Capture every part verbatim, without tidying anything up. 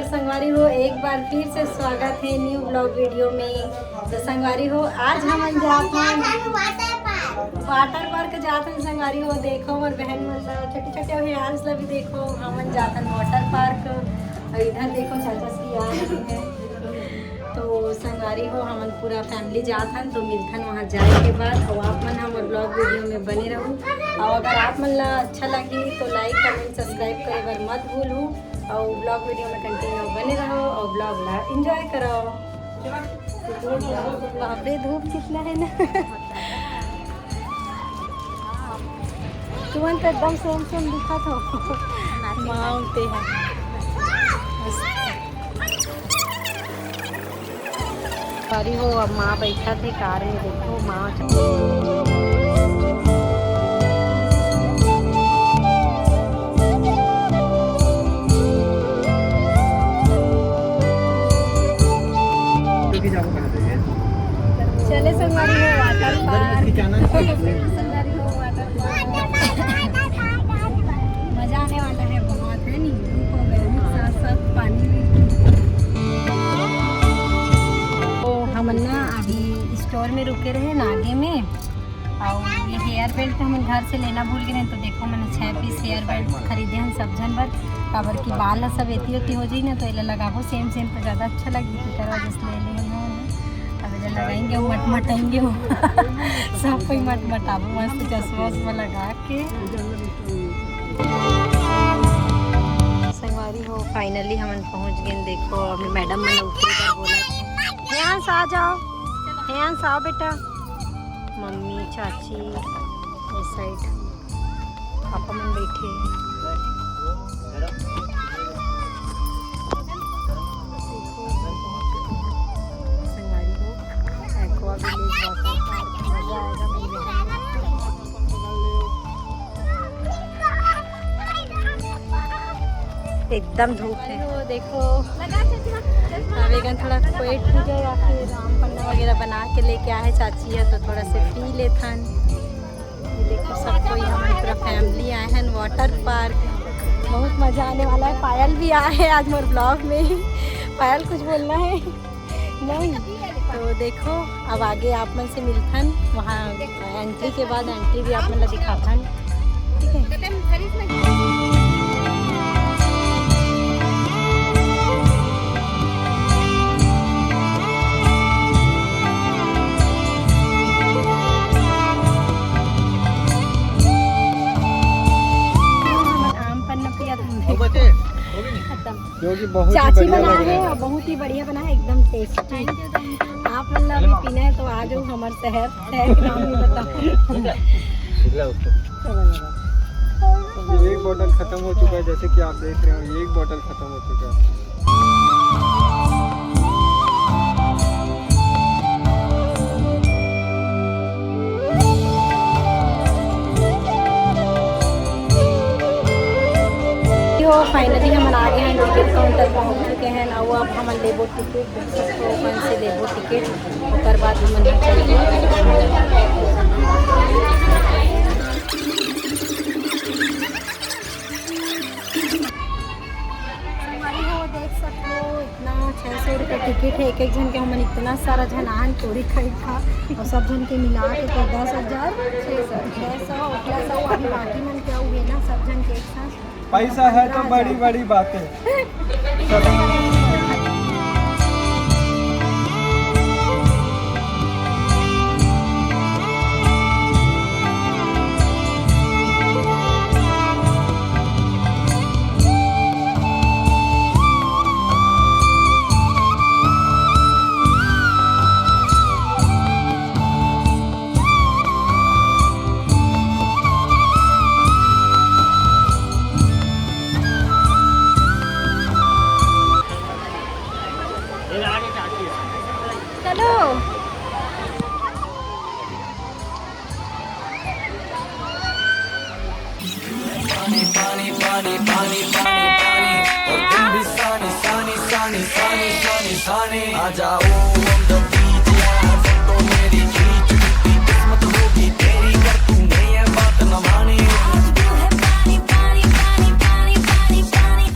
संगवारी हो, एक बार फिर से स्वागत है न्यू ब्लॉग वीडियो में। तो संगवारी हो, आज हमन जात हन वाटर पार्क। वाटर पार्क जात हन संगवारी हो। देखो मोर बहन मन ला, छोटे छोटे हो, हंस ला भी देखो। हमन जात हन वाटर पार्क। और इधर देखो, चाचा जी आ रहे हैं। तो संगवारी हो, हमन पूरा फैमिली जात हन, तो मिलथन वहाँ जाए के बाद। और आप मन हमर ब्लॉग वीडियो में बने रहू। और अगर आप मन ला अच्छा लगी तो लाइक, कमेंट, सब्सक्राइब करे बर मत भूलू। और ब्लॉग वीडियो में कंटिन्यू बने रहो और ब्लॉग ला एंजॉय करो। बाप रे, धूप कितना है ना। तुमन तो एकदम सेम सेम दिखत हो। माँ उनते हैं। सॉरी हो, अब माँ बैठा थे कार में, देखो माँ। चले संगवारी हो वाटर पार्क। संगवारी हो वाटर पार्क। मजा आने वाला है बहुत, है नी? धूप हो गए, साथ साथ पानी भी। तो हमन ना अभी स्टोर में रुके रहे नागे में, और ये हेयर बेल्ट हमन घर से लेना भूल गए, तो देखो मैंने छह पीस हेयर बेल्ट खरीदे हैं सब झन बर, काबर की बाल ह सब एती ओती हो जाई ना, तो एला लगाबो सेम सेम तो ज़्यादा अच्छा लगही, तेकर वजह से ले ले हन। अब एला लगाएंगे, मटमटाएंगे। सब कोई मटमटाबो मस्त चश्मा उश्मा लगा के। संगवारी हो, फाइनली हमन पहुंच गए। देखो, अभी मैडम मन उतरे बर बोला। हेयांश, आ जाओ। हेयांश, आओ बेटा। मम्मी, चाची, ये साइड पापा मन बैठे। देखो, हमन पहुंच चुके हैं संगवारी हो, एक्वा विलेज वाटर पार्क। मजा आएगा मेरे। एकदम धूप है। वो देखो, अभी थोड़ा पेट पूजा या फिर आम पन्ना वगैरह बना के लेके आए चाची है, तो थोड़ा से पी लेथन। ये देखो, सब कोई, हमन पूरा फैमिली आए हैं वाटर पार्क। बहुत मजा आने वाला है। पायल भी आए हैं आज मोर ब्लॉग में। पायल, कुछ बोलना है? नहीं। तो देखो, अब आगे आप मन से मिलथन वहाँ एंट्री के बाद। एंट्री भी आप मन ला दिखाथन, ठीक है? आम पन्ना पिया था। खत्म। जो कि बहुत ही चाची बढ़िया बना लग रहा है। और बहुत ही बढ़िया बना है, एकदम टेस्टी। आप मन ला भी पीना है तो आ जाओ हमारे शहर। शहर के नाम नहीं बताओ। निकला उसको। ये एक बॉटल खत्म हो चुका है, जैसे कि आप देख रहे हो, ये एक बॉटल खत्म हो चुका है। तो फाइनली हमन आ गए हैं, टिकट काउंटर पहुंच चुके हैं ना। वो अब हमन लेबो टिकट, देख सकते हो, अपन से लेबो टिकट, ओकर बाद हमन निकल जाएंगे। संगवारी हो, देख सकते हो, इतना छः सौ रुपये टिकट है एक एक झन के। हमन इतना सारा झन आन, पूरी खाई खा, और सब झन के मिला के तो दस हज़ार छः सौ, छः सौ, छः सौ। अभी बाकी मन क्या हुए ना, सब झन के एक साथ पैसा है तो बड़ी बड़ी बातें। चलो। पानी, पानी, पानी, पानी, पानी, पानी। और तुम भी सानी, सानी, सानी, सानी, सानी, सानी। आ जाओ on the beach यार, फोटो मेरी खींच, कितनी किस्मत होगी तेरी, कर तूने ये बात न मानी। आज दिल है पानी, पानी, पानी, पानी, पानी, पानी।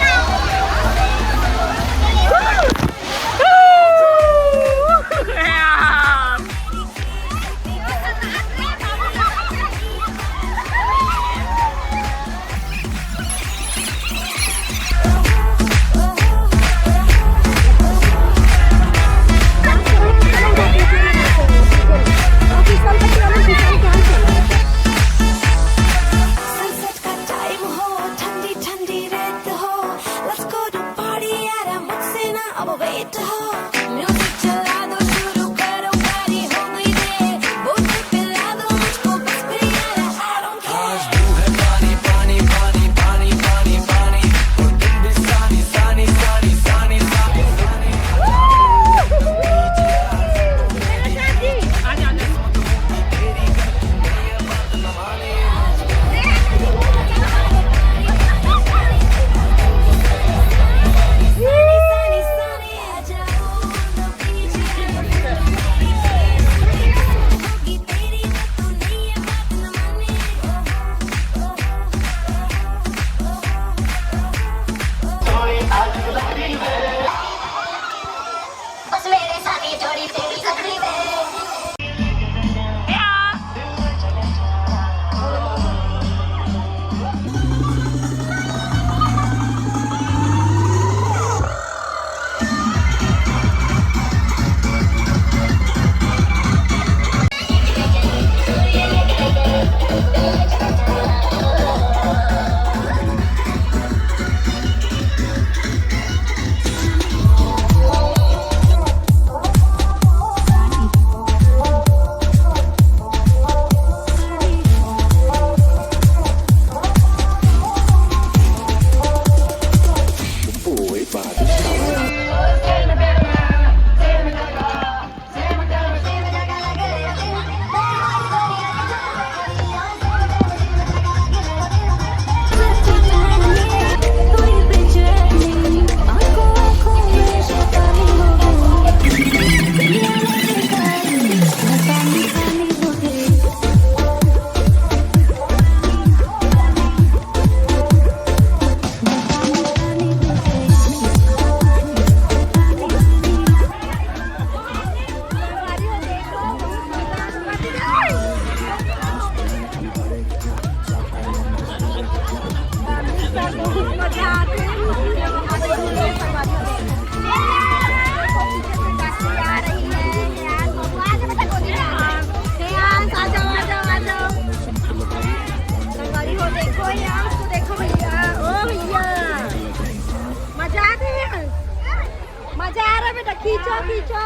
बहुत मजा आते हैं। संगवारी हो, देखो यार, उसको देखो भैया, ओ भैया, मजा आ गया। मजा आ रहा है बेटा, खींचो खींचो।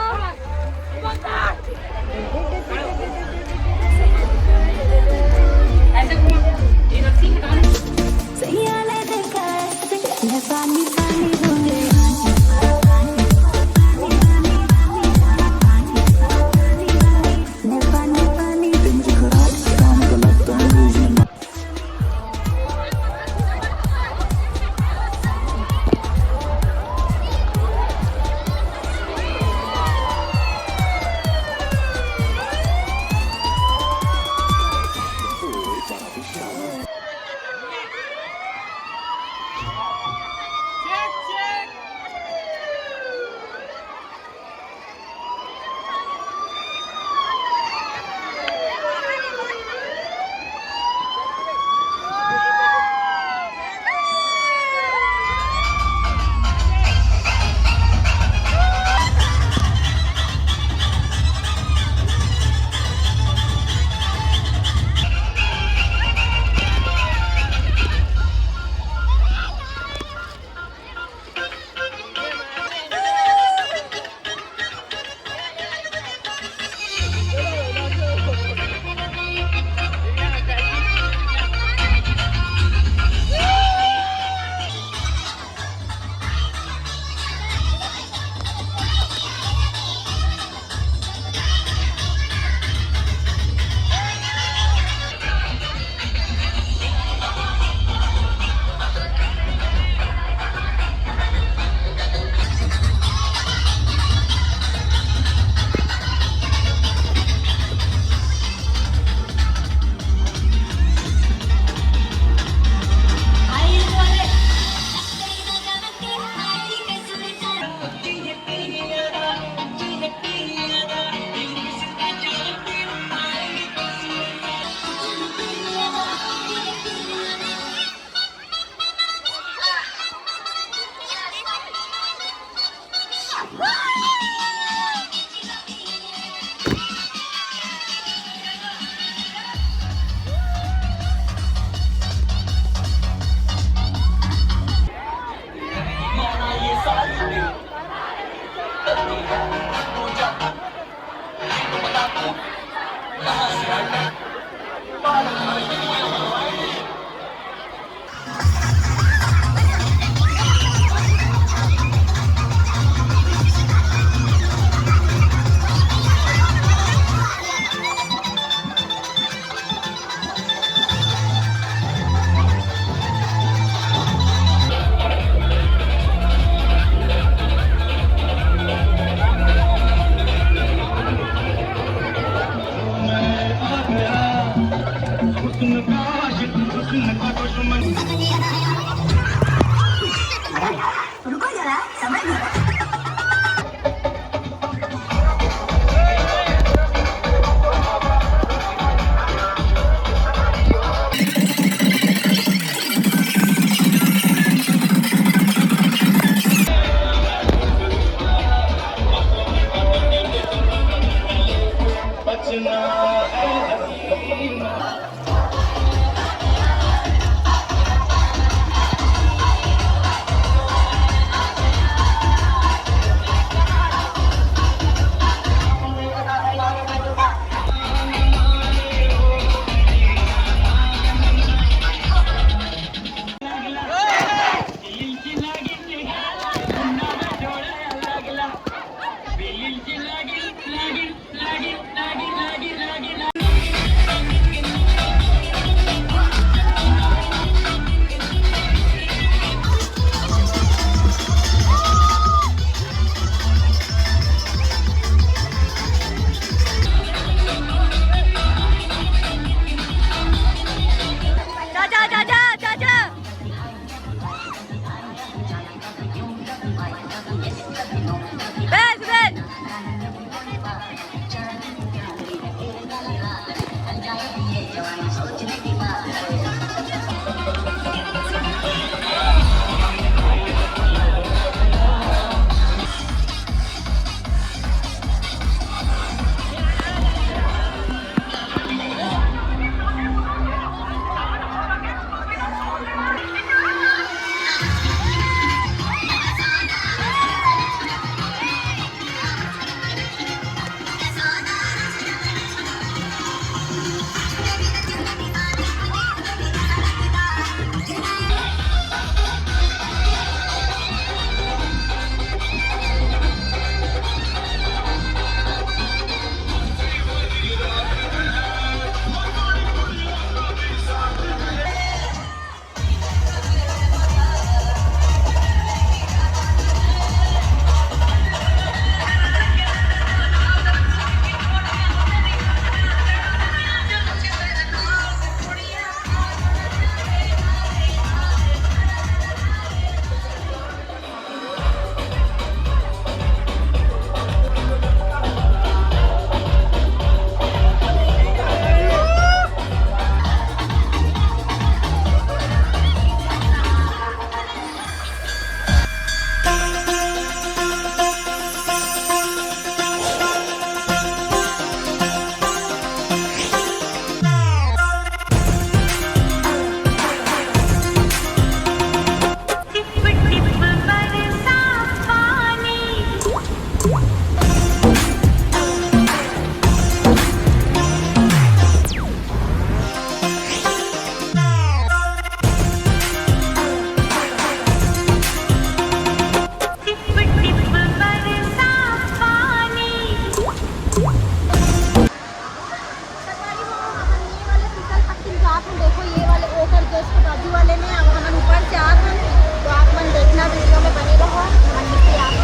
चार हन, तो आप मन देखना, वीडियो में बने रहो। हमन निकले आप।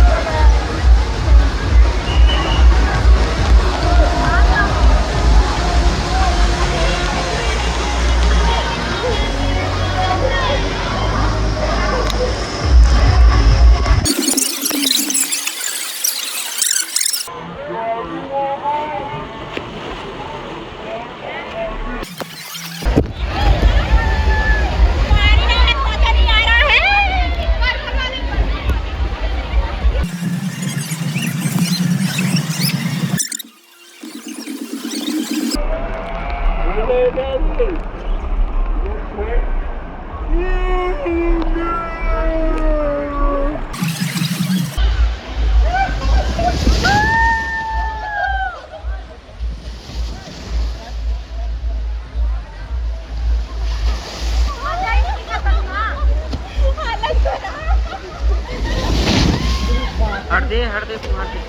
हट दे, हट दे, तू हट दे।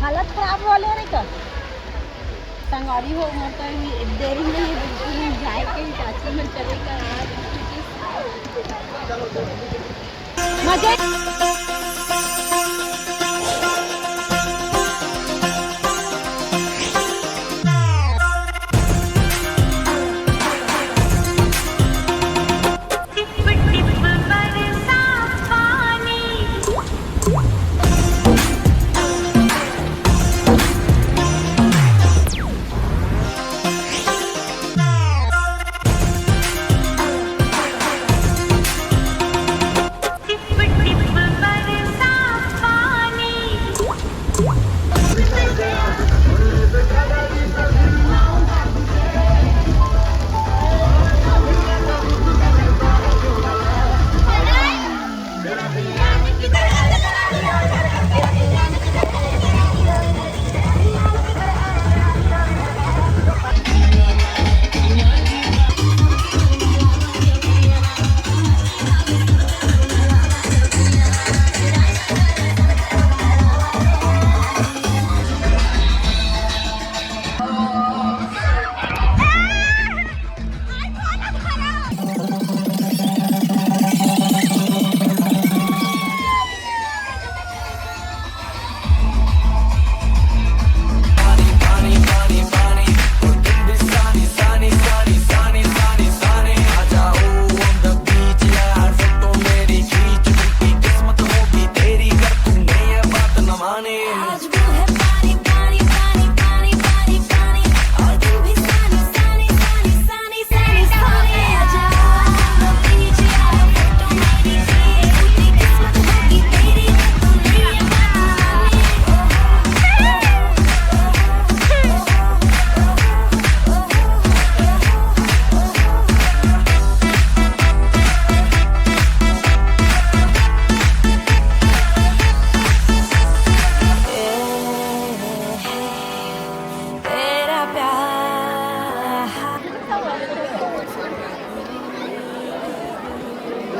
हालत खराब वाले रे का? संगवारी हो, मोर तो अभी देरी नहीं है, बिल्कुल नहीं जाए के, चाची में चले का। मजे।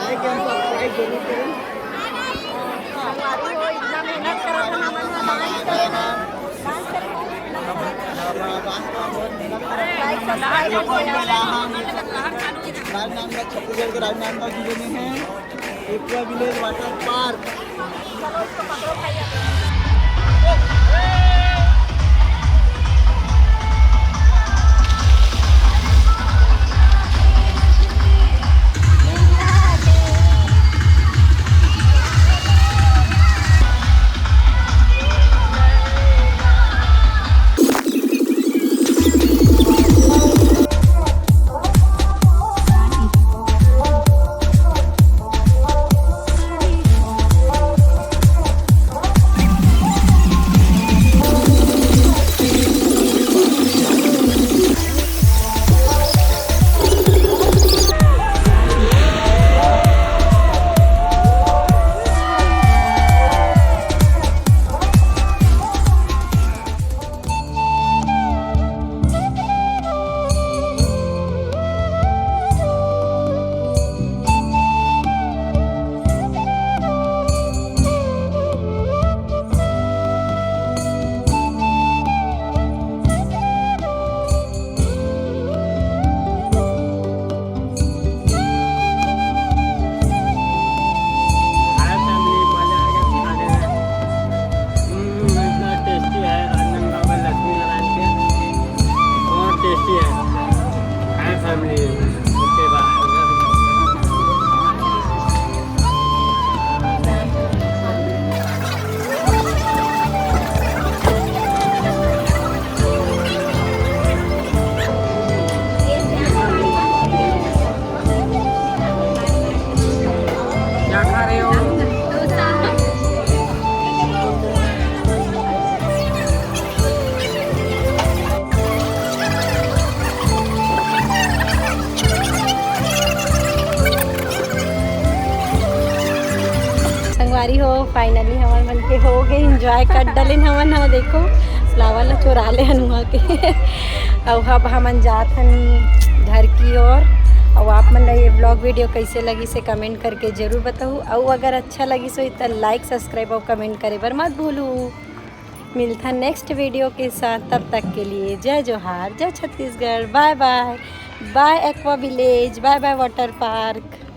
Like and subscribe जरूर करें। संगवारी हो, इतना मेहनत करत हन हमन ह dance करे बर। Dance करे बर। Like, subscribe जरूर करें। राजनांदगांव, छत्तीसगढ़ के राजनांदगांव जिले में है Aqua Village Water Park। तो finally हमन मन के हो गए, enjoy कर डलिन हमन ह। देखो, flower ला चुरा ले हन वहाँ के। अउ अब हमन जात हन घर की ओर। अउ आप मन ला ये vlog video कैसे लगिस हे comment करके जरूर बताहू। अउ अगर अच्छा लगिस होही त like, subscribe अउ comment करे बर मत भूलू। मिलथन next video के साथ, तब तक के लिए जय जोहार, जय Chhattisgarh, bye bye, bye Aqua Village, bye bye water park।